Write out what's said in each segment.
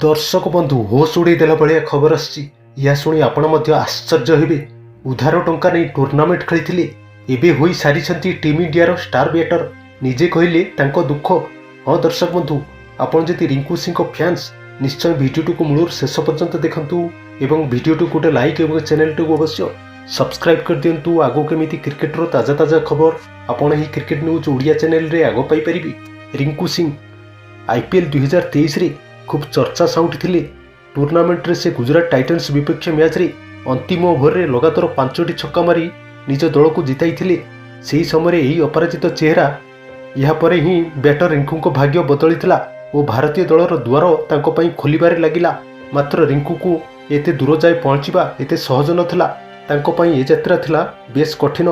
ଦର୍ଶକ ବନ୍ଧୁ, ହୋସ୍ ଉଡ଼େଇ ଦେଲା ଭଳିଆ ଖବର ଆସିଛି। ଏହା ଶୁଣି ଆପଣ ମଧ୍ୟ ଆଶ୍ଚର୍ଯ୍ୟ ହେବେ। ଉଧାର ଟଙ୍କା ନେଇ ଟୁର୍ଣ୍ଣାମେଣ୍ଟ ଖେଳିଥିଲେ, ଏବେ ହୋଇ ସାରିଛନ୍ତି ଟିମ୍ ଇଣ୍ଡିଆର ଷ୍ଟାର ବ୍ୟାଟର। ନିଜେ କହିଲେ ତାଙ୍କ ଦୁଃଖ। ହଁ ଦର୍ଶକ ବନ୍ଧୁ, ଆପଣ ଯଦି ରିଙ୍କୁ ସିଂଙ୍କ ଫ୍ୟାନ୍ସ, ନିଶ୍ଚୟ ଭିଡ଼ିଓଟିକୁ ମୂଳରୁ ଶେଷ ପର୍ଯ୍ୟନ୍ତ ଦେଖନ୍ତୁ ଏବଂ ଭିଡ଼ିଓଟିକୁ ଗୋଟେ ଲାଇକ୍ ଏବଂ ଚ୍ୟାନେଲଟିକୁ ଅବଶ୍ୟ ସବସ୍କ୍ରାଇବ୍ କରିଦିଅନ୍ତୁ। ଆଗକୁ କେମିତି କ୍ରିକେଟର ତାଜା ତାଜା ଖବର ଆପଣ ଏହି କ୍ରିକେଟ ନ୍ୟୁଜ୍ ଓଡ଼ିଆ ଚ୍ୟାନେଲରେ ଆଗ ପାଇପାରିବେ। ରିଙ୍କୁ ସିଂ ଆଇପିଏଲ୍ 2023ରେ ଖୁବ୍ ଚର୍ଚ୍ଚା ସାଉଁଟିଥିଲେ। ଟୁର୍ଣ୍ଣାମେଣ୍ଟରେ ସେ ଗୁଜରାଟ ଟାଇଟନ୍ସ ବିପକ୍ଷ ମ୍ୟାଚ୍ରେ ଅନ୍ତିମ ଓଭରରେ ଲଗାତାର ପାଞ୍ଚଟି ଛକ୍କା ମାରି ନିଜ ଦଳକୁ ଜିତାଇଥିଲେ। ସେହି ସମୟରେ ଏହି ଅପରାଜିତ ଚେହେରା। ଏହାପରେ ହିଁ ବ୍ୟାଟର ରିଙ୍କୁଙ୍କ ଭାଗ୍ୟ ବଦଳିଥିଲା ଓ ଭାରତୀୟ ଦଳର ଦ୍ୱାର ତାଙ୍କ ପାଇଁ ଖୋଲିବାରେ ଲାଗିଲା। ମାତ୍ର ରିଙ୍କୁକୁ ଏତେ ଦୂର ଯାଏ ପହଞ୍ଚିବା ଏତେ ସହଜ ନଥିଲା। ତାଙ୍କ ପାଇଁ ଏ ଯାତ୍ରା ଥିଲା ବେଶ୍ କଠିନ।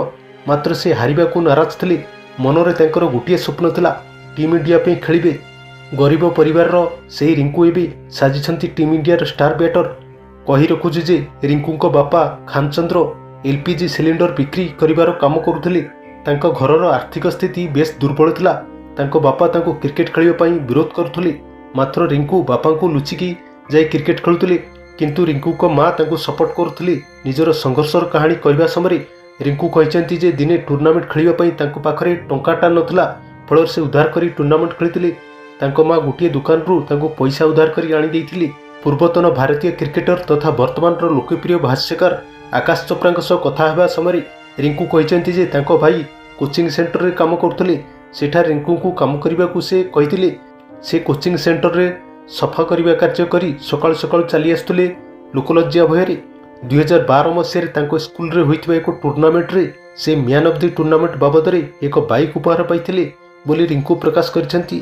ମାତ୍ର ସେ ହାରିବାକୁ ନାରାଜ ଥିଲେ। ମନରେ ତାଙ୍କର ଗୋଟିଏ ସ୍ୱପ୍ନ ଥିଲା, ଟିମ୍ ଇଣ୍ଡିଆ ପାଇଁ ଖେଳିବେ। ଗରିବ ପରିବାରର ସେହି ରିଙ୍କୁ ଏବେ ସାଜିଛନ୍ତି ଟିମ୍ ଇଣ୍ଡିଆର ଷ୍ଟାର ବ୍ୟାଟର। କହି ରଖୁଛି ଯେ ରିଙ୍କୁଙ୍କ ବାପା ଖାନଚନ୍ଦ୍ର ଏଲ୍ପିଜି ସିଲିଣ୍ଡର ବିକ୍ରି କରିବାର କାମ କରୁଥିଲେ। ତାଙ୍କ ଘରର ଆର୍ଥିକ ସ୍ଥିତି ବେଶ୍ ଦୁର୍ବଳ ଥିଲା। ତାଙ୍କ ବାପା ତାଙ୍କୁ କ୍ରିକେଟ ଖେଳିବା ପାଇଁ ବିରୋଧ କରୁଥିଲେ। ମାତ୍ର ରିଙ୍କୁ ବାପାଙ୍କୁ ଲୁଚିକି ଯାଇ କ୍ରିକେଟ ଖେଳୁଥିଲେ। କିନ୍ତୁ ରିଙ୍କୁଙ୍କ ମା ତାଙ୍କୁ ସପୋର୍ଟ କରୁଥିଲେ। ନିଜର ସଂଘର୍ଷର କାହାଣୀ କହିବା ସମୟରେ ରିଙ୍କୁ କହିଛନ୍ତି ଯେ ଦିନେ ଟୁର୍ଣ୍ଣାମେଣ୍ଟ ଖେଳିବା ପାଇଁ ତାଙ୍କ ପାଖରେ ଟଙ୍କାଟା ନଥିଲା। ଫଳରେ ସେ ଉଧାର କରି ଟୁର୍ଣ୍ଣାମେଣ୍ଟ ଖେଳିଥିଲେ। ତାଙ୍କ ମା ଗୋଟିଏ ଦୋକାନରୁ ତାଙ୍କୁ ପଇସା ଉଧାର କରି ଆଣି ଦେଇଥିଲେ। ପୂର୍ବତନ ଭାରତୀୟ କ୍ରିକେଟର ତଥା ବର୍ତ୍ତମାନର ଲୋକପ୍ରିୟ ଭାଷ୍ୟକାର ଆକାଶ ଚୋପ୍ରାଙ୍କ ସହ କଥା ହେବା ସମୟରେ ରିଙ୍କୁ କହିଛନ୍ତି ଯେ ତାଙ୍କ ଭାଇ କୋଚିଂ ସେଣ୍ଟରରେ କାମ କରୁଥିଲେ। ସେଠାରେ ରିଙ୍କୁଙ୍କୁ କାମ କରିବାକୁ ସେ କହିଥିଲେ। ସେ କୋଚିଂ ସେଣ୍ଟରରେ ସଫା କରିବା କାର୍ଯ୍ୟ କରି ସକାଳୁ ସକାଳୁ ଚାଲି ଆସୁଥିଲେ ଲୋକଲଜ୍ଜା ଭୟରେ। 2012 ମସିହାରେ ତାଙ୍କ ସ୍କୁଲରେ ହୋଇଥିବା ଏକ ଟୁର୍ଣ୍ଣାମେଣ୍ଟରେ ସେ ମ୍ୟାନ୍ ଅଫ୍ the tournament ବାବଦରେ ଏକ ବାଇକ୍ ଉପହାର ପାଇଥିଲେ ବୋଲି ରିଙ୍କୁ ପ୍ରକାଶ କରିଛନ୍ତି।